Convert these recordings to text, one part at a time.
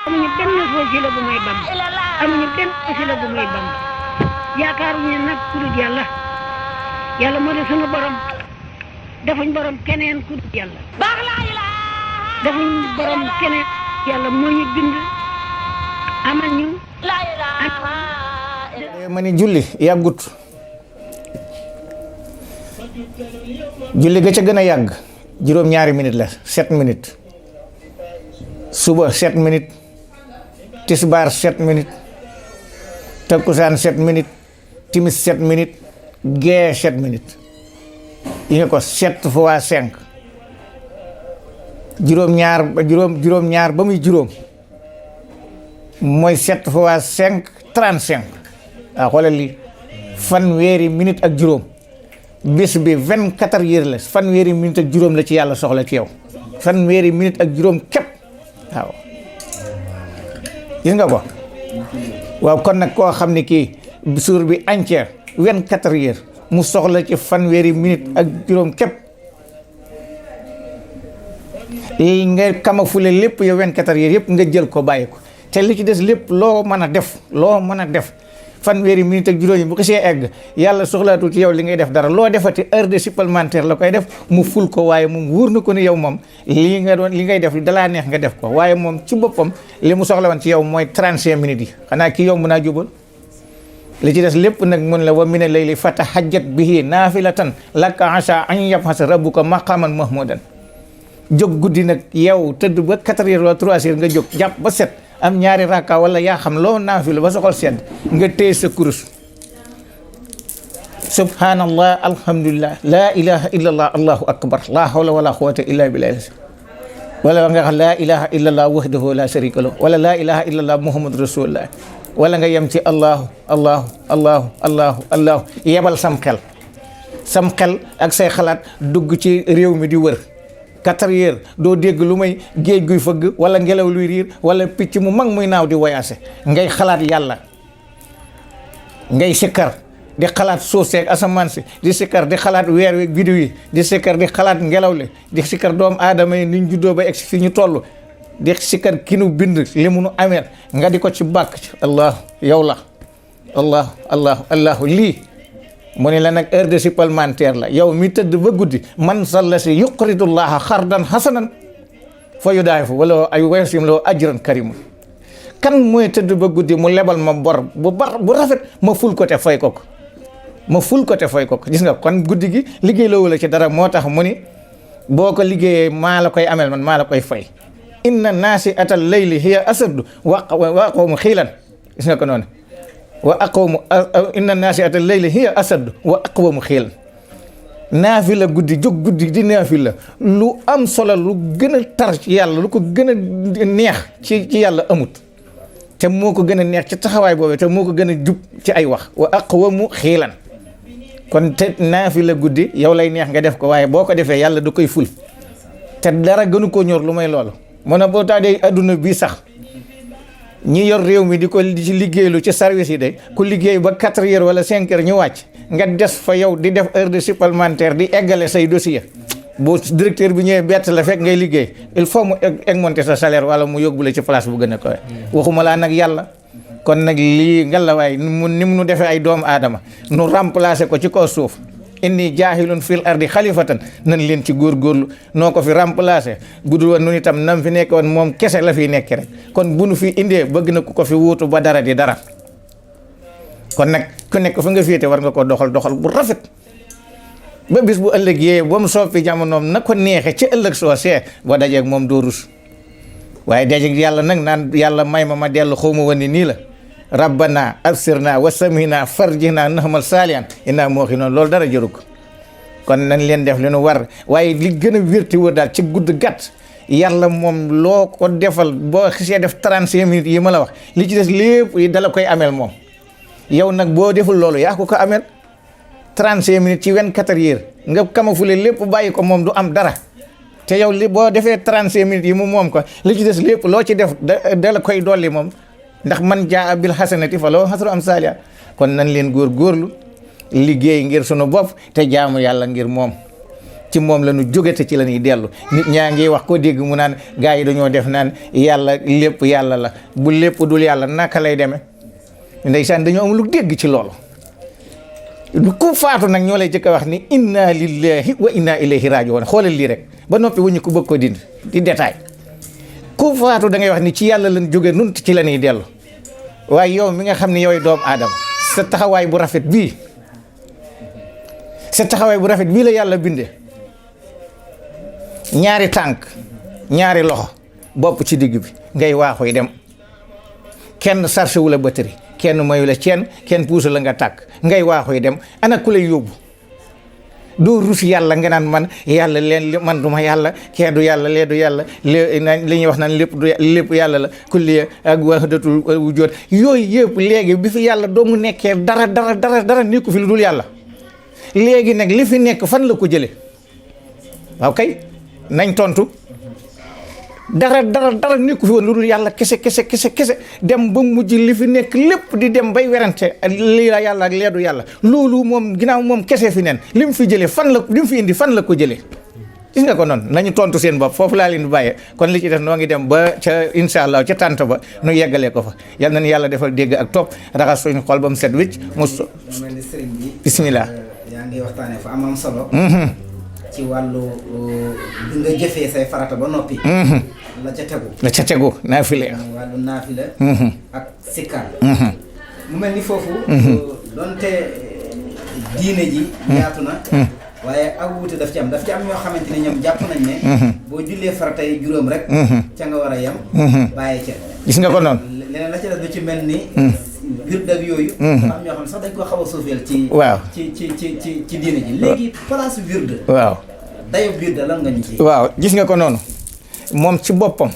amuñu benn wasila bu may Bamba amuñu benn wasila bu may Bamba yaakaaruñu nag ku dul yàlla yàlla moo di sunu borom defuñ borom keneen ku dul yàlla defuñ borom keneen yàlla moo ñu bind amal ñu ma ni julli yàggut julli ga ca gën a yàgg juróom-ñaari minute la 7 minutes suba 7 minutes tisbaar 7 minutes takkusaan 7 minutes timis 7 minutes gee 7 minutes yi nga ko 7 fois 5 juróom-ñaar ba muy juróom mooy 7 fois 5 35 waaw xoolal lii fanweeri minute ak juróom bés bi 24 heures la fanweeri minute ak juróom la ci yàlla soxla ci yow fanweeri minute ak juróom képp waaw gis nga ko waaw kon nag koo xam ne kii suur bi entière 24 heures mu soxla ci fanweeri minute ak juróom képp yi nga kamafule lépp yow 24 heures yëpp nga jël ko bàyyi ko te li ci des lépp loo mën a def fanweeri minute ak juróom yi bu ko see egg yàlla soxlaatul ci yow li ngay def dara loo defati heure de supplémentaire la koy def mu ful ko waaye moom wóor na ko ni yow moom li ngay def dalaa neex nga def ko waaye moom ci boppam li mu soxla woon ci yow mooy 35 minutes yi xanaa kii yomb naa jubal li ci des lépp nag mun la wa mina layli fatahajjat bihi naafilatan laka asa an yab'asa rabbuka maqaman mahmudan jóg guddi nag yow tëdd ba 4 heures wala 3 heures nga jóg jàpp ba set am ñaari rakka wala yaa xam loo naafila ba soxol sedd nga téye sa kurus subhanallah alhamdulillah la ilaha illallah allahu akbar la hawla wala quwwata illa billah wala nga xam la ilaha illallah wahdahu la sharika lahu wala la ilaha illallah muhammad rasulullah wala nga yem ci allahu yebal sam xel ak say xalaat dugg ci réew mi di wër 4 heures doo dégg lu may géej guy fëgg wala ngelaw luy riir wala picc mu mag muy naaw di woyaase ngay xalaat yàlla ngay sikkar di xalaat suuf seeg asamaan si di sikkar di xalaat weer wi biddiw yi di sikkar di xalaat ngelaw li di sikkar doomu aadama yi niñ juddoo ba egsi fi ñu toll di sikkar ki nu bind li mu nu amee nga di ko ci bàkk ci allah yow la allah lii mu ne la nag heure de supplémentaire la yow mi tëdd ba guddi man salla si yuqridullaha xardan hasanan fa yudaa'ifu wala ay wasim loo ajran karimun kan mooy tëdd ba guddi mu lebal ma bor bu rafet ma ful ko te fay ko gis nga kon guddi gi liggéey la wala ci dara moo tax mu ni boo ko liggéeyee maa la koy amel man maa la koy fay inna naasi atal layli hiya asaddu wa aqwamu xiilan gis nga ko noonu wa aqwamu inna naasi'atal layli hiya asad wa aqwamu xiilan naafila guddi jóg guddi di naafila lu am solo lu gën a tar ci yàlla lu ko gën a neex ci yàlla amut te moo ko gën a neex ci taxawaay boobu te moo ko gën a jub ci ay wax wa aqwamu xiilan kon te naafila guddi yow lay neex nga def ko waaye boo ko defee yàlla da koy ful te dara gënu koo ñor lu may loolu moo na boo taadee adduna bii sax ñi yor réew mi di ci liggéeylu ci service yi de ku liggéey ba 4 heures wala 5 heures ñu wàcc nga des fa yow di def heure de supplémentaire di eggale say dossier bu directeur bi ñëwee bett la fekk ngay liggéey il faut mu augmenter sa salaire wala mu yóbbu la ci place bu gën a koy waxuma laa nag yàlla kon nag lii ngalawaay ni mu nu defee ay doomu aadama nu remplacer ko ci kaw suuf inni jaahilun fil ardi xalifatan nan leen ci góorgóorlu noo ko fi remplacer budul woon nun itam nam fi nekk woon moom kese la fiy nekk rek kon bu nu fi indee bëgg na ku ko fi wuutu ba dara di dara kon nag ku nekk fa nga féete war nga ko doxal bu rafet ba bis bu ëllëg yee ba mu soppi jamonoom na ko neexe ci ëllëg soo see boo dajeeg moom doo rus waaye dajeeg yàlla nag naan yàlla may ma dellu xawma woon ni nii la rabbana absirna wa samina farjina nahmal saalihan inna muuqinoon loolu dara jëru ko kon nañ leen def li nu war waaye li gën a wérti wër daal ci gudd gàtt yàlla moom loo ko defal boo xisee def 35 minutes yi ma la wax li ci des lépp yi dala koy ameel moom yow nag boo deful loolu yaa ko ameel 35 minutes ci 24 heures nga kamafule lépp bàyyi ko moom du am dara te yow li boo defee 35 minutes yi mu moom ko li ci des lépp loo ci def dala koy dolli moom ndax man jaa bil hasanati fa lahu hasru amsaaliha kon nañ leen góorgóorlu liggéey ngir sunu bopp te jaamu yàlla ngir moom ci moom la ñu jóge te ci la ñuy dellu. nit ñaa ngi wax ko dégg mu naan gaa yi dañoo def naan yàlla lépp yàlla la bu lépp dul yàlla naka lay demee ndeysaan dañoo am lu dégg ci loolu. ku faatu nag ñoo lay jëkk a wax ni inna lillahi wa inna ilayhi raji'un xoolal lii rek ba noppi wuñu ko bëgg ko dindi di détail ku faatu da ngay wax ni ci yàlla lañ jóge nun ci la ñuy dellu. waaye yow mi nga xam ne yooyu doomu aadama sa taxawaay bu rafet bii la yàlla bindee ñaari tànk ñaari loxo bopp ci digg bi ngay waaxuy dem kenn sarse wu la batterie kenn mayu la kenn puusa la nga tàkk ngay waaxuy dem ana ku lay yóbbu doo rus yàlla nga naan man yàlla leen man duma yàlla kee du yàlla lee du yàlla li ñuy wax naan lépp yàlla la kulliya ak wahdatul wujud yooyu yëpp léegi bi fi yàlla doo mu nekkee dara nekku fi lu dul yàlla léegi nag li fi nekk fan la ko jële waaw kay nañ tontu dara nekku fi woon lu dul yàlla kese dem ba mujj li fi nekk lépp di dem bay werante lii la yàlla ak leedu yàlla loolu moom ginnaaw moom kese fi nen li mu fi jëlee li mu fi indi fan la ko jëlee gis nga ko noonu nañu tontu seen bopp foofu laa leen di bàyyee kon li ci def noo ngi dem ba ca insha allah ca tànt ba nu yeggalee ko fa yal nañu yàlla defal dégg ak topp raxas suñu xol ba mu set wicc mel ni sëriñ bi bismillah yaa ngi waxtaanee fa am solo ci wàllu bi nga jëfee say farata ba noppi la ca tegu naafila wàllu naafila ak sikkar mu mel ni foofu donte diine ji yaatu na waaye ak wuute daf ci am ñoo xamante ne ñoom jàpp nañ ne boo jullee farata yi juróom rek ca nga war a yem bàyyi ca gis nga ko noonu leneen la ca def du ci mel ni wird ak yooyu am ñoo xam ne sax dañ ko xaw a suufeel ci waaw ci diine ji léegi place wird waaw dayo wird lan nga ñu ci waaw gis nga ko noonu moom ci boppam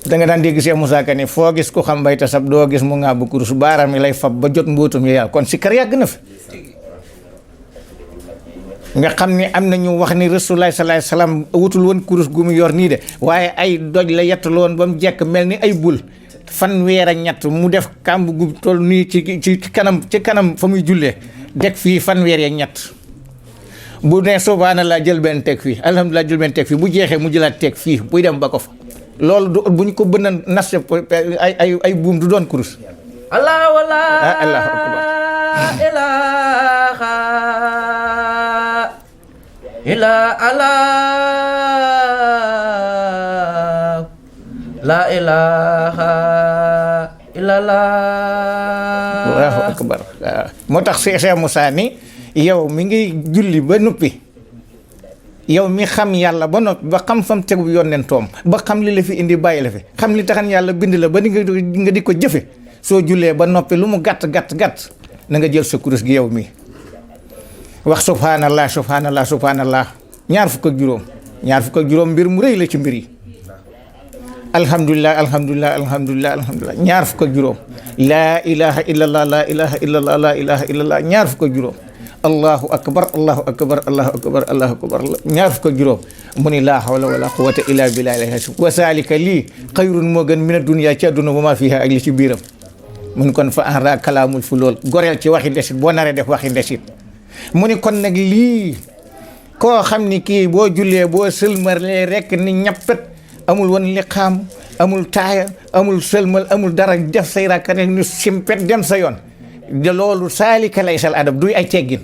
da nga daan dégg Cheikh Moussa Ka ni foo gis ku xam bay tasab doo gis mu ŋàbb kurus baaraam yi lay fab ba jot mbóotum yi yàlla kon si kar yàgg na fi nga xam ni am na ñu wax ni Rasulullah sallallahu alayhi wasallam wutul woon kurus gu mu yor nii de waaye ay doj la yettal woon ba mu jekk mel ni ay bul fanweer ak ñett mu def kàmb gu toll nii ci kanam fa muy jullee deg fii fanweer ak ñett bu ne subhanallah jël benn teg fii alhamdulilah jël benn teg fii bu jeexee mu jëlaat teg fii buy dem ba ko fa loolu du bu ñu ko bënn nas ay buum du doon kurus allah wala allah akbar ilaha illa allah la ilaha illa allah allahu akbar moo tax Cheikh Moussa ni yow mi ngi julli ba noppi yow mi xam yàlla ba noppi ba xam fam tegu yonentoom ba xam li la fi indi bàyyi la fi xam li taxan yàlla bind la ba nga di ko jëfe soo jullee ba noppi lu mu gàtt na nga jël sa kurus gi yow mi wax subhanallah ñaar fukk ak juróom mbir mu rëy la ci mbir yi alhamdulillah ñaar fukk ak juróom laa ilaha illallah ñaar fukk ak juróom allahu akbar ñaar fukk ak juróom mu ni laa hawla wala quwwata illa billahi wa zalika lii xayrun moo gën mina dunya ci àdduna wa ma fiha ak li ci biiram mun kon fa en ra kalaamul fu lool goreel ci waxi ndesit boo naree def waxi ndesit mu ni kon nag lii koo xam ni kii boo jullee boo sëlmalee rekk ni ñappet amul woon liqaam amul taaya amul sëlmal amul dara def say rakka rek ñu simpet dem sa yoon de loolu saalika laysal adab duy ay teggin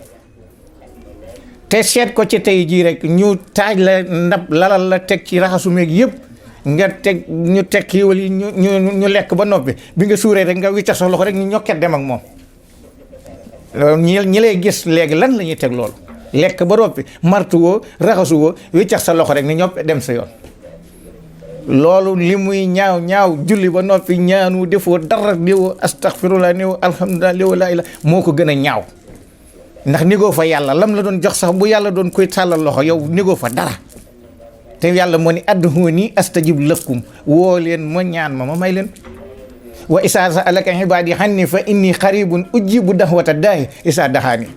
te seet ko ci tey jii rek ñu taaj la ndab lalal la teg ci raxasu meeg yëpp nga teg ñu teg xiiwal yi ñu lekk ba noppi bi nga suuree rek nga wicca sa loxo rek ñu ñokket dem ak moom loolu ñi lay gis léegi lan la ñuy teg loolu lekk ba noppi martu woo raxasu woo wiccax sa loxo rek ni ñopp dem sa yoon loolu li muy ñaaw julli ba noppi ñaanu defoo dara néew astaghfirullah néew alhamdulillah néew laa ilaaha moo ko gën a ñaaw ndax négoo fa yàlla lam la doon jox sax bu yàlla doon koy tàllal loxo yow négoo fa dara te yàlla moo ni ad'uuni astajib lakum woo leen ma ñaan ma may leen wa izaa sa'alaka ibaadi anni fa inni qaribun ujibu da'wata daa'i izaa da'aani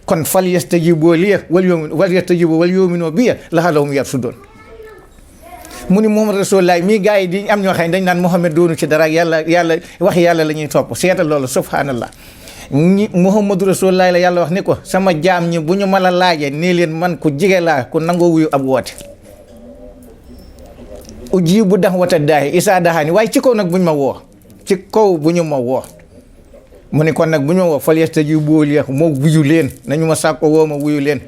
kon fal yastajibu liya wal yu'minu biya la'allahum yarshudun mu ni Muhammad Rasulullah mii gars yi di am ñoo xam ne dañ naan Muhammad doonu ci dara yàlla wax yàlla la ñuy topp seetal loolu subhanallah ñi Muhammadu Rasulullah la yàlla wax ni ko sama jaam ñi bu ñu ma la laajee nii leen man ku jige laa ku nangoo wuyu ab woote ujiibu da'wata daa'i izaa da'aani waaye ci kaw nag bu ñu ma woo ci kaw bu ñu ma woo mu ni kon nag bu ñu ma woo fal yastajiibu li ma wuyu leen nañu ma sàkko woo ma wuyu leen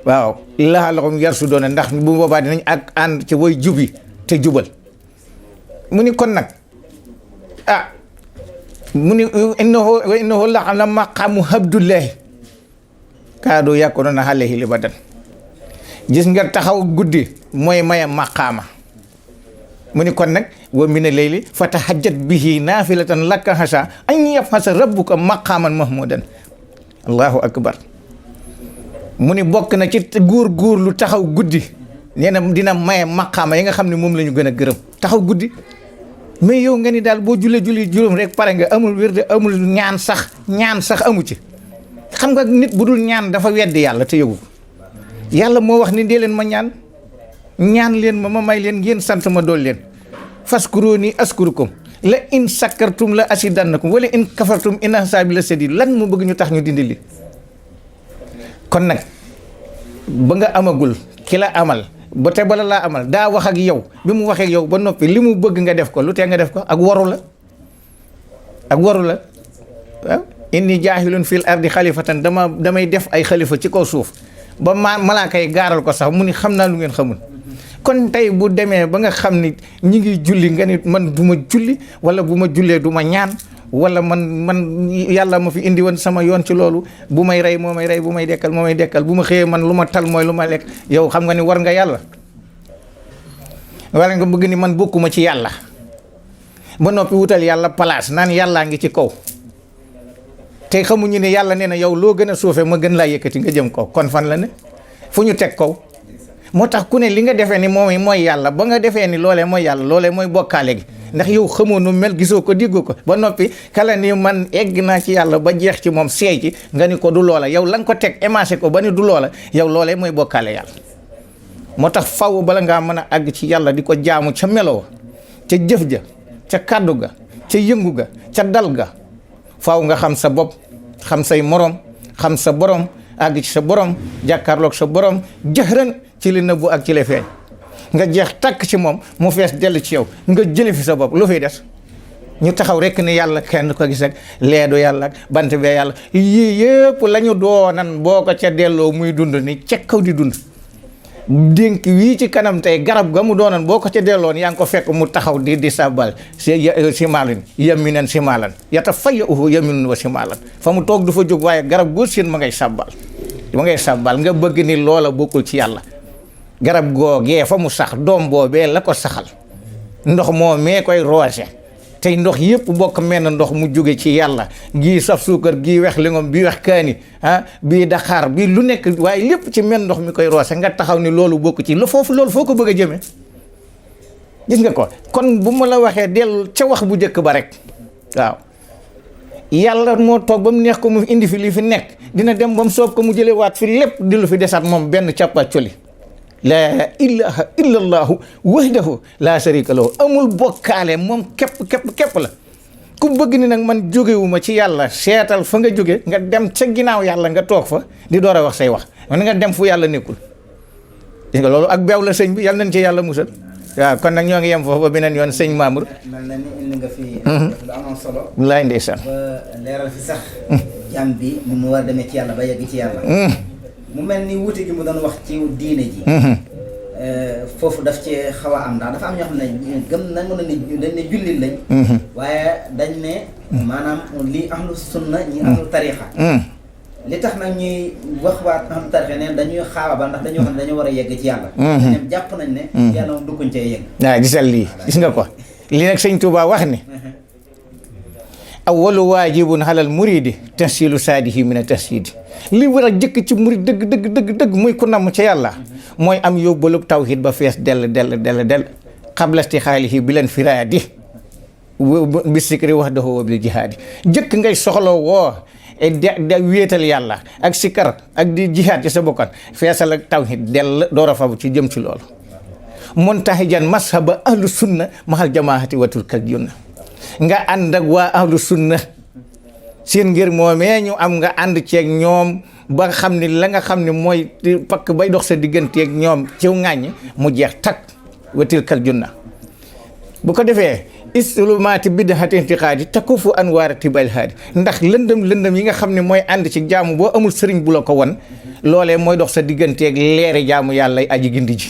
waaw la'allahum yarsuduuna ndax bu boobaa dinañ ak ànd ci way jubi te jubal mu ni kon nag mu ni innahu la maqaamu abdullahi kaadu yakunuuna alayhi libadan gis nga taxaw guddi mooy maye maqaama mu ni kon nag wa mina layli fatahajjat bihi naafilatan laka asaa an yab'asa rabbuka maqaaman mahmuudan allahu akbar mu ni bokk na ci góor lu taxaw guddi nee na dina maye maqaama yi nga xam ne moom la ñu gën a gërëm taxaw guddi mais yow nga ni daal boo julli juróom rek pare nga amul wér de amul ñaan sax amu ci xam nga nit bu dul ñaan dafa weddi yàlla te yëgu yàlla moo wax ni dee leen ma ñaan leen ma may leen ngeen sant ma dool leen faskuruuni askurukum la in sakkartum la asidannakum wala in kafartum inna asaabi la sadid lan mu bëgg ñu tax ñu dindi li kon nag ba nga amagul ki la amal ba te bala laa amal daa wax ak yow bi mu waxee ak yow ba noppi li mu bëgg nga def ko lu tee nga def ko ak waru la waaw inni jaahilun fil ardi xalifatan damay def ay xalifa ci kaw suuf ba malaaka yi gaaral ko sax mu ni xam naa lu ngeen xamul kon tey bu demee ba nga xam ni ñi ngi julli nga ni man du ma julli wala bu ma jullee du ma ñaan wala man yàlla ma fi indi woon sama yoon ci loolu bu may rey moo may rey bu may dekkal moo may dekkal bu ma xëyee man lu ma tal mooy lu ma lekk yow xam nga ni war nga yàlla wala nga bëgg ni man bokkuma ci yàlla ba noppi wutal yàlla place naan yàllaa ngi ci kaw te xamuñu ne yàlla nee na yow loo gën a suufee ma gën laa yëkkati nga jëm kaw kon fan la ne fu ñu teg kaw moo tax ku ne li nga defee ni moom mooy yàlla ba nga defee ni loolee mooy yàlla loolee mooy bokkaale gi ndax yow xamoo nu mel gisoo ko diggoo ko ba noppi kala ni man egg naa ci yàlla ba jeex ci moom seey ci nga ni ko du loola yow la nga ko teg émancé ko ba ni du loola yow loolee mooy bokkaale yàlla moo tax faw bala ngaa mën a àgg ci yàlla di ko jaamu ca meloo ca jëf ja ca kàddu ga ca yëngu ga ca dal ga faw nga xam sa bopp xam say morom xam sa borom àgg ci sa borom jàkkaarloog sa borom jëxran ci li nëbbu ak ci li feeñ nga jeex takk ci moom mu fees dell ci yow nga jële fi sa bopp lu fiy des ñu taxaw rek ni yàlla kenn ko gis ak leedu yàlla ak bant bee yàlla yii yëpp la ñu doonan boo ko ca delloo muy dund ni ca kaw di dund dénk wii ci kanam tey garab ga mu doonan boo ko ca delloon yaa ngi ko fekk mu taxaw di sabbal si maalin yaminan si maalan yata faya uhu yaminun wa si maalan fa mu toog du fa jóg waaye garab goo seen ma ngay sabbal nga bëgg ni loola bokkul ci yàlla garab googee fa mu sax doom boobee la ko saxal ndox moo mee koy roose tey ndox yëpp bokk menn ndox mu jóge ci yàlla gii saf suukar gii wex lingom bii wex kaani bii daxaar bii lu nekk waaye lépp ci menn ndox mi koy roose nga taxaw ni loolu bokk ci lu foofu loolu foo ko bëgg a jëme gis nga ko kon bu ma la waxee dellu ca wax bu njëkk ba rek waaw yàlla moo toog ba mu neex ko mu indi fi li fi nekk dina dem ba mu soob ko mu jëlee waat fi lépp di lu fi desaat moom benn càppa coli laa ilaha illa allahu wahdahu laa sharika lahu amul bokkaale moom képp la ku bëgg ni nag man jógewuma ci yàlla seetal fa nga jóge nga dem ca ginnaaw yàlla nga toog fa di door a wax say wax man nga dem fu yàlla nekkul gis nga loolu ak beew la sëñ bi yàlla nañ ci yàlla musal waaw kon nag ñoo ngi yem foofu ba beneen yoon sëñ Mamour mel na ni indi nga fi lu amoon solo laay ndeysaan ba leeral fi sax jàmm bi ni mu war a demee ci yàlla ba yegg ci yàlla mu mel ni wuute gi mu doon wax ci diine ji foofu daf ci xaw a am ndax dafa am ñoo xam ne gëm nangu na ni dañ ne jullit lañ waaye dañ ne maanaam lii ahlu sunna ñi ahlu tarixa li tax nag ñuy wax waat ahlu tarixa ne dañuy xaaba ba ndax dañoo xam ne dañoo war a yegg ci yàlla ñoom jàpp nañ ne yàlla moom dugguñ cee yegg waaw gisal lii gis nga ko lii nag sëñ Tuubaa wax ni awwalu waajibun halal muridi tahsilu saadihi min a tahsidi li war a jëkk ci murid dëgg muy ku namm ca yàlla mooy am yóbbalub tawhid ba fees dell xabla istixaalihi bi leen firaadi bi sikri wahdahu wa bil jihaadi jëkk ngay soxla woo da wéetal yàlla ak sikar ak di jihaad ci sa bokkan feesal ak tawhid dell door a fabu ci jëm ci loolu muntahijan mashaba ahlu sunna mahal jamaahati watul kal junna nga ànd ak waa ahlu sunna seen ngir moomee ñu am nga ànd ceeg ñoom ba nga xam ni la nga xam ne mooy pakk bay dox sa digganteeg ñoom ciw ŋàññ mu jeex takk watil kal junna bu ko defee islumaati biddaxati intiqaadi takufu anwaarati balhaadi ndax lëndëm yi nga xam ne mooy ànd ci jaamu boo amul sëriñ bu la ko won loolee mooy dox sa digganteeg leeri jaamu yàlla aji gindi ji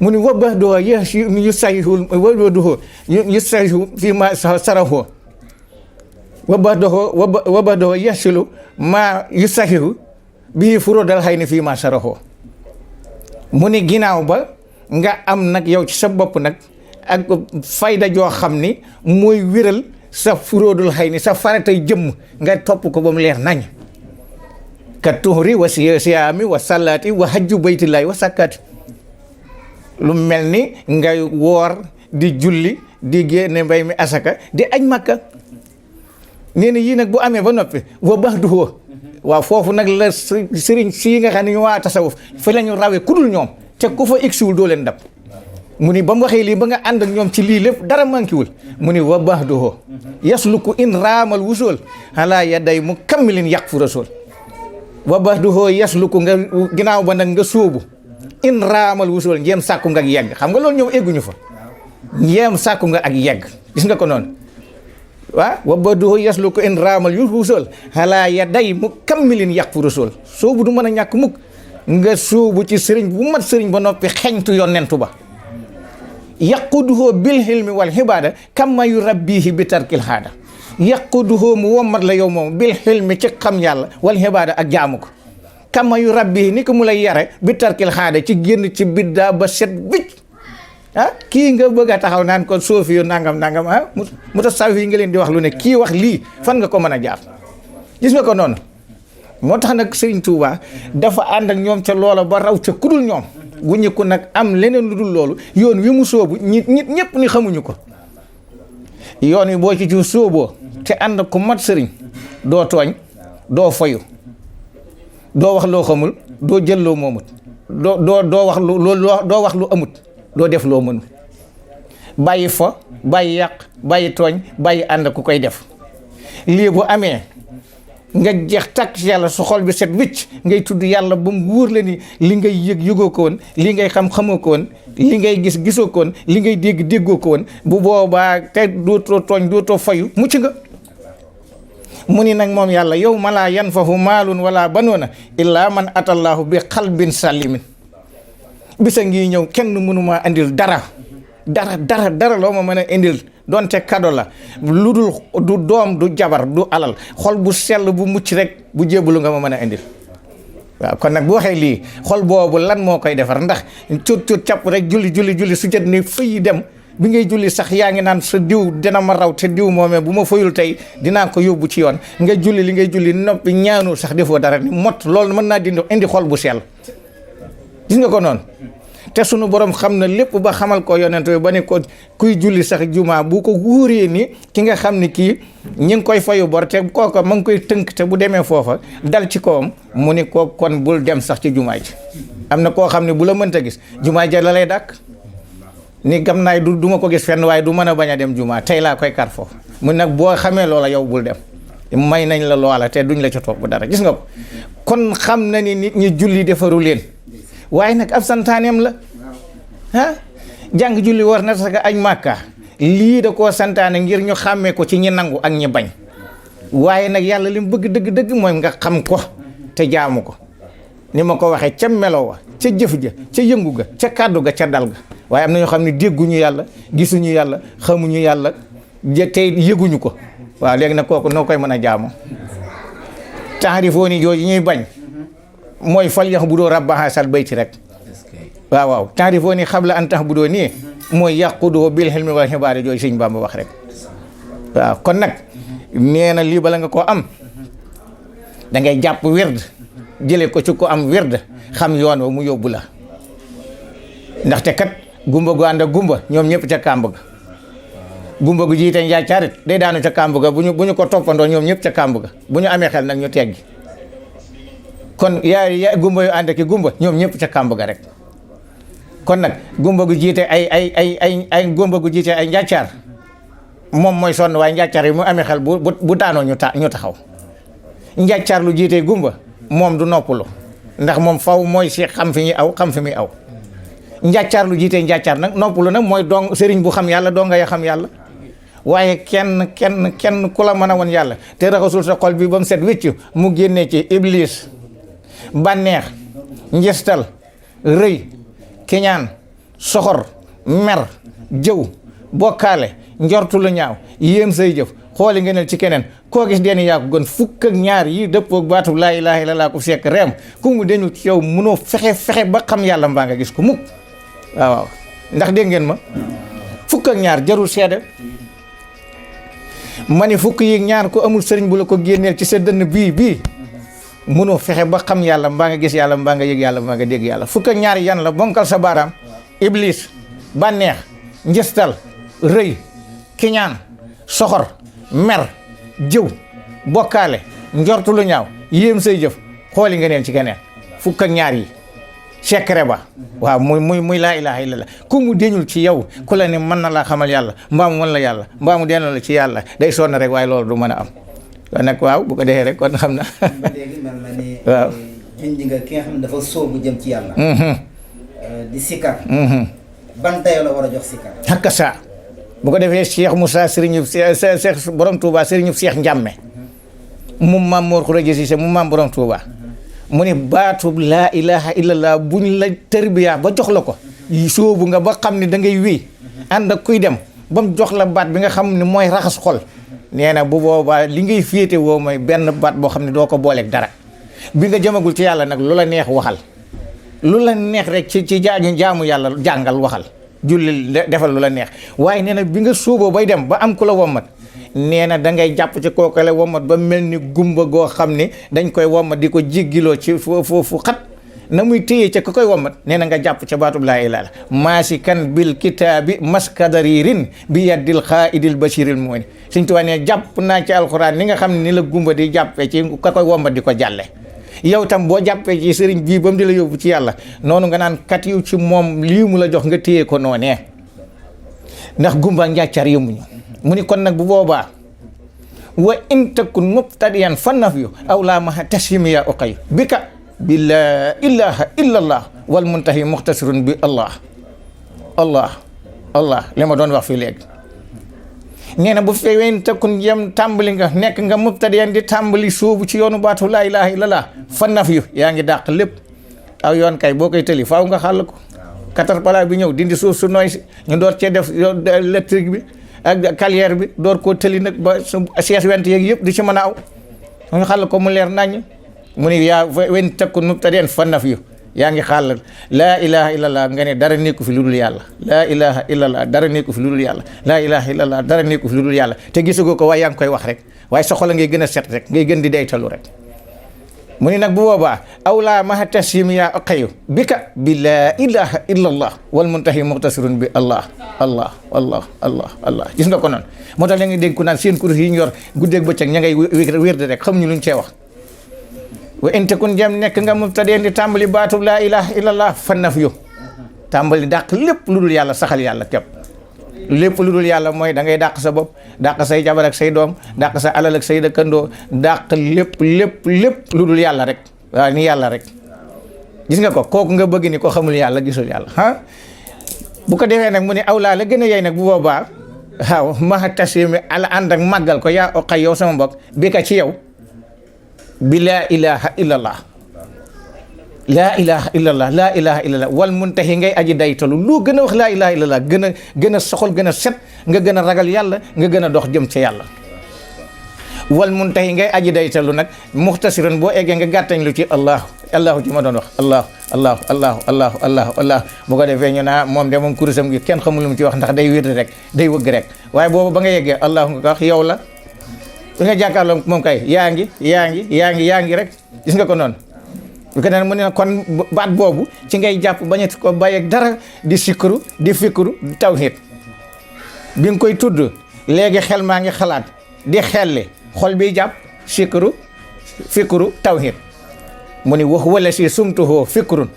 mu ni wabbahdoo yu sahihu wabbahdoo yu sahihu fii ma sarahoo wabbahdoo yasilu ma yu sahihu bii furodal xay ni fii ma sarahoo mu ni ginnaaw ba nga am nag yow ci sa bopp nag ak fayda joo xam ni mooy wéral sa furóodul xëy ni sa faratay jëmm nga topp ko ba mu leer nañ ka tuhri wa siyaami wa salaati wa hajju baytillahi wa sakkaati lu mel ni ngay woor di julli di génne mbay mi asaka di aj makka nee na yii nag bu amee ba noppi wa baax du waaw foofu nag la sëriñ sii nga xam ne ñu waa tasawuf fa la ñu rawee kudul ñoom te ku fa egsiwul doo leen dab mu ni ba mu waxee lii ba nga ànd ak ñoom ci lii lépp dara manquéwul mu ni wa baax du yasluku in raamal wusool ala yaday mu kammilin yàq fu rasool wa baax du yasluku nga ginnaaw ba nag nga sóobu in raamal wusool njéem sàkku nga ak yegg xam nga loolu ñoom egguñu fa njéem sàkku nga ak yegg gis nga ko noonu waaw wa baax du yasluku in raamal wusool ala yaday mu kammilin yàq fu rasool sóobu du mën a ñàkk mukk nga sóobu ci sëriñ bu mat sëriñ ba noppi xeñtu yonentu ba yaquduhoo bil hilmi wal xibaada kamma yu rabbihi bi tarkil haada yaquduhoo mu wommat la yow moom bil hilmi ci xam yàlla wal xibaada ak jaamu ko kamma yu rabbihi ni ko mu lay yare bi tarkil haada ci génn ci biddaa ba set bicc kii nga bëgg a taxaw naan ko soofi yu nangam mu ta saw yi nga leen di wax lu ne kii wax lii fan nga ko mën a jaar gis nga ko noonu moo tax nag Sëriñ Tuubaa dafa ànd ak ñoom ca loola ba raw ca kudul ñoom wuñu ko nag am leneen lu dul loolu yoon wi mu sóobu nit ñëpp ni xamuñu ko yoon wi boo ci sóoboo te ànd ko mat sëriñ doo tooñ doo fayu doo wax loo xamul doo jël loo moomut doo wax lu amut doo def loo mënul bàyyi fa bàyyi yàq bàyyi tooñ bàyyi ànd ku koy def lii bu amee nga jeex takk ci yàlla su xol bi set wicc ngay tudd yàlla ba mu wóor la ni li ngay yëg yëgoo ko woon li ngay xam xamoo ko woon li ngay gis gisoo ko woon li ngay dégg déggoo ko woon bu boobaa te dootoo tooñ dootoo fayu mucc nga mu ni nag moom yàlla yow ma laa yanfahu maalun wala banoona illaa man atallaahu bi xalbin salimin bisa ngi ñëw kenn mënuma andil dara loo ma mën a indil donte kado la lu dul du doom du jabar du alal xol bu sell bu mucc rek bu jébbalu nga ma mën a indil waaw kon nag bu waxee lii xol boobu lan moo koy defar ndax cut capp rek julli su jot ni fëyi dem bi ngay julli sax yaa ngi naan sa diw dina ma raw te diw moomee bu ma fayul tey dinaa ko yóbbu ci yoon nga julli li ngay julli noppi ñaanul sax defoo dara ni mot loolu mën naa indi xol bu sell gis nga ko noonu te sunu borom xam na lépp ba xamal ko yonent bi ba ne ko kuy julli sax jumaa bu ko wóoree ni ki nga xam ni kii ñi ngi koy fayu bor te kooka ma ngi koy tënk te bu demee foofa dal ci kawam mu ni ko kon bul dem sax ci jumaa ji am na koo xam ne bu la mënta gis jumaa ja la lay dàkk ni gam naay du ma ko gis fenn waaye du mën a bañ a dem jumaa tey laa koy kar foofu mu nag boo xamee loola yow bul dem may nañ la loola te duñ la ca topp dara gis nga ko kon xam na ni nit ñi julli defaru leen waaye nag ab santaaneem la jàng julli war na saka añ màkka lii da koo santaane ngir ñu xàmmee ko ci ñi nangu ak ñi bañ waaye nag yàlla li mu bëgg dëgg-dëgg mooy nga xam ko te jaamu ko ni ma ko waxee ca melo wa ca jëf ja ca yëngu ga ca kàddu ga ca dal ga waaye am na ñoo xam ne dégguñu yàlla gisuñu yàlla xamuñu yàlla tey yëguñu ko waaw léegi nag kooku noo koy mën a jaamu taarifoo ni jooju ñuy bañ mooy fal yax bu doo rabba haasal bayti rek waaw taarifoo ni xabla an tax bu doo nii mooy yàqudoo bil hilmi wal xibaari jooju sëñ Bamba wax rek waaw kon nag nee na lii bala nga koo am da ngay jàpp wird jële ko ci ko am wird xam yoon wa mu yóbbu la ndaxte kat gumba gu ànd ak gumba ñoom ñëpp ca kàmb ga gumba gu jiite njaacarit day daanu ca kàmb ga bu ñu ko toppandoo ñoom ñëpp ca kàmb ga bu ñu amee xel nag ñu teggi kon yaay gumba yu ànd ki gumba ñoom ñëpp ca kàmb ga rek kon nag gumba gu jiite ay gumba gu jiite ay njaacaar moom mooy sonn waaye njàccaar yi mu amee xel bu daanoo ñu taxaw. njàccaar lu jiitee gumba moom du noppalu ndax moom faw mooy si xam fi ñuy aw xam fi muy aw. njàccaar lu jiitee njàccaar nag noppalu nag mooy dong sëriñ bu xam yàlla doo nga ya xam yàlla. waaye kenn ku la mën a won yàlla te raxasul sa xol bi ba mu set wécc mu génnee ci iblis bànneex njëstal rëy kiñaan soxor mer jëw bokkaale njortu lu ñaaw yéem say jëf xooli ngeenel ci keneen koo gis deen yaa ko gën fukk ak ñaar yi dëppoog baatu laa ilaaha illallaah ko sekk reem ku mu deñu ci yow mënoo fexe ba xam yàlla mbaa nga gis ko mukk waaw ndax dégg ngeen ma fukk ak ñaar jarul seede ma ni fukk yi ñaar ko amul sëriñ bu la ko génneel ci sa dënn bii mënoo fexe ba xam yàlla mbaa nga gis yàlla mbaa nga yëg yàlla mbaa nga dégg yàlla fukk ak ñaar yan la bonkal sa baaraam iblis bànneex njëstal rëy kiñaan soxor mer jëw bokkaale njortu lu ñaaw yéem say jëf xooli nga neen ci keneen fukk ak ñaar yi secret ba waaw muy laa ilaaha illallah ku mu deñul ci yow ku la ne mën na laa xamal yàlla mbaa mu mën la yàlla mbaa mu delloo la ci yàlla day sonn rek waaye loolu du mën a am kon nag waaw bu ko defee rek kon xam na ba léegi mel na ni waaw junj nga ki nga xam ne dafa sóobu jëm ci yàlla di sikar ban dayo la war a jox sikar hakka saa bu ko defee Cheikh Moussa sëriñu Cheikh borom Touba sëriñu Cheikh Ndiame mu maam Mor Khourédia Cissé mu maam borom Touba mu ne baatu laa ilaha illallah buñ la tërbiya ba jox la ko sóobu nga ba xam ne da ngay wéy ànd ak kuy dem ba mu jox la baat bi nga xam ne mooy raxas xol nee na bu boobaa li ngay féete woo mooy benn baat boo xam ne doo ko booleeg dara bi nga jëmagul ci yàlla nag lu la neex waxal lu la neex rek ci jaamu yàlla jàngal waxal julli defal lu la neex waaye nee na bi nga sóoboo bay dem ba am ku la wommat nee na da ngay jàpp ci kooku la wommat ba mel ni gumba goo xam ne dañ koy wommat di ko jéggiloo ci fu xat na muy téye ca ku koy wommat nee na nga jàpp ca baatub laa ilaaha maasikan bil kitaabi maskadaririn bi yaddil xaaidil basiril mu'min Sëñ Tuubaa ne jàpp naa ci alxuraan ni nga xam ne ni la gumba di jàppee ci ka koy wommat di ko jàlle yow tam boo jàppee ci sëriñ bii ba mu di la yóbbu ci yàlla noonu nga naan kat yu ci moom lii mu la jox nga téye ko noonee ndax gumba njàccar yëmuñu mu ni kon nag bu boobaa wa in takun mubtadiyan fa nafyu aw laa maha tasimiya uqay bika bi laa ilaha illa allah wal muntahi muxtasirun bi allah li ma doon wax fii léegi nee na bu fekkee takun yem tàmbali nga nekk nga mubtadiyan di tàmbali sóobu ci yoonu baatu laa ilaha illallah fa nafyu yaa ngi dàq lépp aw yoon kay boo koy tëli faaw nga xàll ko katar pala bi ñëw dindi suuf su nooy si ñu door cee def électrique bi ak carrière bi door koo tëli nag ba sees went yeeg yëpp di ci mën a aw ñu xàll ko mu leer naññ mu ni yaa wen takku mubtadiyan fa nafyu yaa ngi xàll laa ilaha illallah nga ne dara nekku fi lu dul yàlla laa ilaha illallah dara nekku fi lu dul yàlla laa ilaha illallah dara nekku fi lu dul yàlla te gisagoo ko waaye yaa ngi koy wax rek waaye sa xol ngay gën a set rek ngay gën di deytalu rek mu ni nag bu boobaa aw laa maha tasimi yaa aqayu bika bi laa ilaha illallah wal muntahi muxtasirun bi allah gis nga ko noonu moo tax la nga dégg ku naan seen kurus yi ñu yor guddeeg bëccëg ña ngay wér de rek xamuñu luñ cee wax wa in takun jam nekk nga mubtadeen di tàmbali baatu laa ilaha illallah fa nafyu tàmbali dàq lépp lu dul yàlla saxal yàlla képp lépp lu dul yàlla mooy da ngay dàq sa bopp dàq say jabar ak say doom dàq sa alal ak say dëkkandoo dàq lépp lu dul yàlla rek waaw ni yàlla rek gis nga ko kooku nga bëgg ni ko xamul yàlla gisul yàlla ah bu ko defee nag mu ne awlaa la gën a yey nag bu boobaa waaw maxa tasimi ala ànd ak màggal ko yaa oqay yow sama mbokk bi ka ci yow bi laa ilaha illallah laa ilaha illallah wal muntahi ngay aji daytalu loo gën a wax laa ilaha illallah gën a soxol gën a set nga gën a ragal yàlla nga gën a dox jëm ca yàlla wal muntahi ngay aji daytalu nag muxtasiran boo eggee nga gàttañ lu ci allahu ci ma doon wax allahu bu ko defee ñu naa moom de moom kurusam gi kenn xamul lu mu ci wax ndax day wér rek day wëgg rek waaye boobu ba nga yeggee allahu nga ko wax yow la bi nga jàkkaarloo moom kay yaa ngi rek gis nga ko noonu bu ko mu ne kon baat boobu ci ngay jàpp bañati ko bàyyeeg dara di sikru di fikru di tawhid bi nga koy tudd léegi xel maa ngi xalaat di xelli xol bi jàpp sikru fikru tawhid mu ni wax wala si sumtuhoo fikrun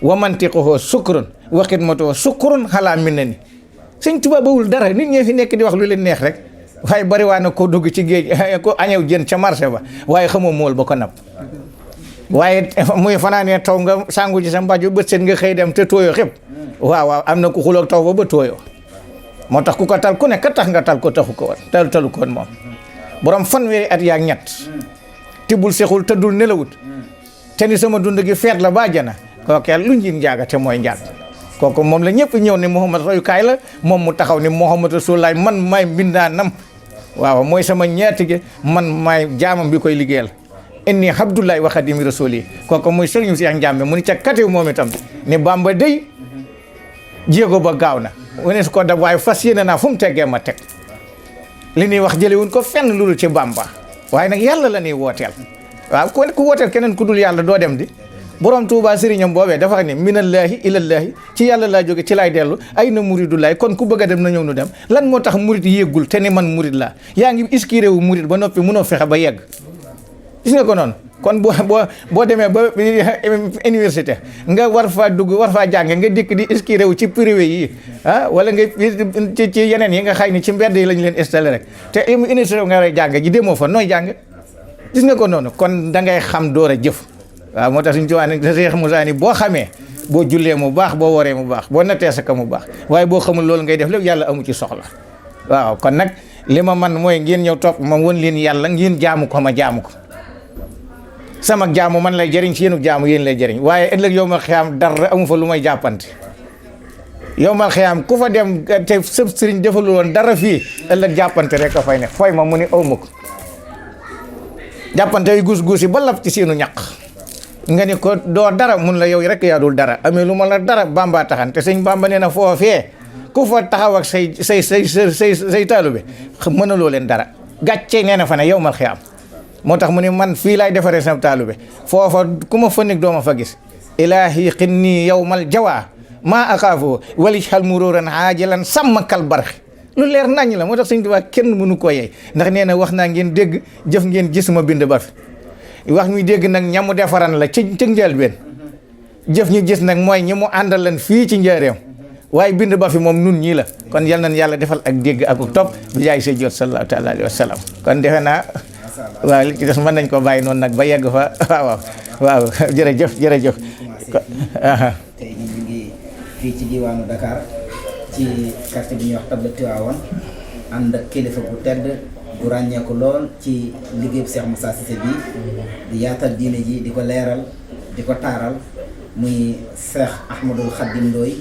wa mantiquhoo sukrun wa xidmatuhoo sukrun xalaa min na ni sëñ Tuubaa bawul dara nit ñee fi nekk di wax lu leen neex rek waaye bari waa na ko dugg ci géej ko añew jën ca marché ba waaye xamoo mool ba ko napp waaye muy fanaanee taw nga sangu ci sa mbaju bët set nga xëy dem te tooyoo xëpp waaw am na ku xuloog taw ba tooyoo moo tax ku ko tal ku ne ka tax nga tal ko taxu ko woon talu ko woon moom borom fanweeri at yaak ñett tibbul sexul tëddul nelawut te ni sama dund gi feet la ba jana kookee lu njiin njaaga te mooy njaat kooku moom la ñëpp ñëw ni Muhammad royukaay la moom mu taxaw ni Muhammad Rasulullaay man maay mbindaanam waaw mooy sama ñaatige man maay jaamam bi koy liggéeyal inni abdullahi wa xadimi rasuli kooku muy sëriñ Seex Njàmbe mu ni ca katiw moom itam ni Bamba dey jéego ba gaaw na wane su ko dab waaye fas yéene naa fu mu teggee ma teg li ñuy wax jëlewuñ ko fenn lu dul ci Bamba waaye nag yàlla la ñuy wooteel waaw ku wooteel keneen ku dul yàlla doo dem di borom Tuubaa sëriñam boobee dafa xam ne minallaahi ilallaahi ci yàlla laa jóge ci laay dellu ay na muridullaay kon ku bëgg a dem na ñëw nu dem lan moo tax murid yéggul te ni man murid laa yaa ngi iskiré wu murid ba noppi mënoo fexe ba yegg gis nga ko noonu kon boo demee ba université nga war faa dugg war faa jànge nga dikk di iskiré wu ci privé yi wala nga ci yeneen yi nga xay ni ci mbedd yi lañ leen installé rek te université nga war a jàng ji demoo fa nooy jàng gis nga ko noonu kon da ngay xam door a jëf waaw moo tax suñu tuwaa ne Cheikh Moussa ni boo xamee boo jullee mu baax boo waree mu baax boo nattee sa ka mu baax waaye boo xamul loolu ngay def lépp yàlla amu ci soxla waaw kon nag li ma man mooy ngeen ñëw topp ma won leen yàlla ngeen jaamu ko ma jaamu ko sama jaamu man lay jëriñ ci yéenu jaamu yéen lay jëriñ waaye ëllëg yowmal xiyaam dara amu fa lu may jàppante yowmal xiyaam ku fa dem te sëb sëriñ defalu woon dara fii ëllëg jàppante rek a fay ne fooy ma mu ni aw ma ko jàppante yu guus yi ba lab ci seenu ñaq nga ni ko doo dara mun la yow rek yaa dul dara amee lu ma la dara Bamba taxan te sëñ Bamba nee na foofee ku fa taxaw ak say taalube mënaloo leen dara gàcce nee na fa ne yowmal xiyaam moo tax mu ne man fii laay defaree sa taalube foofa ku ma fa nekk doo ma fa gis ilaahi xinni yowmal jawaa maa axaafu wali xal muróoran aajilan sàmmakal barxi lu leer nañ la moo tax sëñ Tuubaa kenn mënu ko yey ndax nee na wax naa ngeen dégg jëf ngeen gis ma bind ba fi wax ñu dégg nag ñamu defaran la ci njëlbeen jëf ñu gis nag mooy ñi mu àndal leen fii ci njaareem waaye bind ba fi moom nun ñii la kon yal nañ yàlla defal ak dégg ak topp bi jaay say jot sallallahu taala alayhi wa sallam kon defe naa waaw li ci des mën nañ ko bàyyi noonu nag ba yegg fa waaw jërëjëf tey ñu ngi fii ci diwaanu Dakar ci quartier bi ñuy wax Tabla Tiwaawan ànd ak kilifa bu tedd bu ràññeeku lool ci liggéeyu Cheikh Moussa Cissé bi di yaatal diine ji di ko leeral di ko taaral muy Cheikh Ahmadul Khadim Ndoye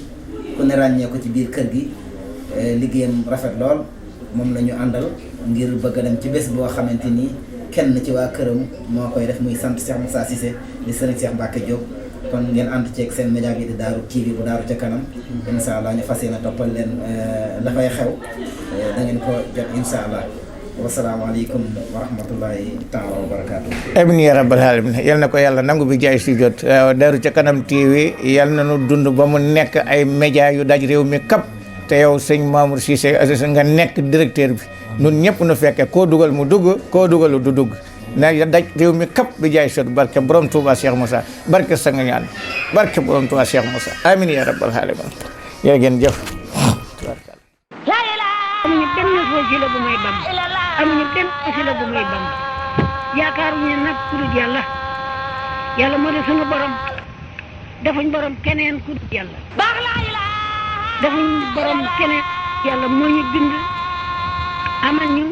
ku ne ràññeeku ci biir kër gi liggéeyam rafet lool moom la ñu àndal ngir bëgg a dem ci bés boo xamante ni kenn ci waa këram moo koy def muy sant Cheikh Moussa Cissé di sëriñ Cheikh Mbacke Diop kon ngeen ànd ceeg seen média bi di Daaru TV bu Daaru ca kanam incha allah ñu fas yéene toppal leen la fay xew da ngeen ko jot incha allah wasalaamaaleykum wa rahmatullahi taala wa barakaatu. amiin yaa rabbal aalamiin yal na ko yàlla nangu bi jaay si jot Daaru ca kanam TV yal na nu dund ba mu nekk ay média yu daj réew mi kap te yow sëñ Mamour Cissé nga nekk directeur bi nun ñëpp nu fekkee koo dugal mu dugg koo dugalu du dugg na daj réew mi kap bi jaay sot barke borom Touba Cheikh Moussa barke sa nga ñaan barke borom Touba Cheikh Moussa amiin yaa rabbal aalamiin jërë ngeen jëf. amuñu benn wasila bu may Bamba amuñu benn wasila bu may Bamba yaakaaruñu nag ku dul yàlla yàlla moo di sunu borom defuñ borom keneen ku dul yàlla defuñ borom keneen yàlla moo ñu bind amal ñu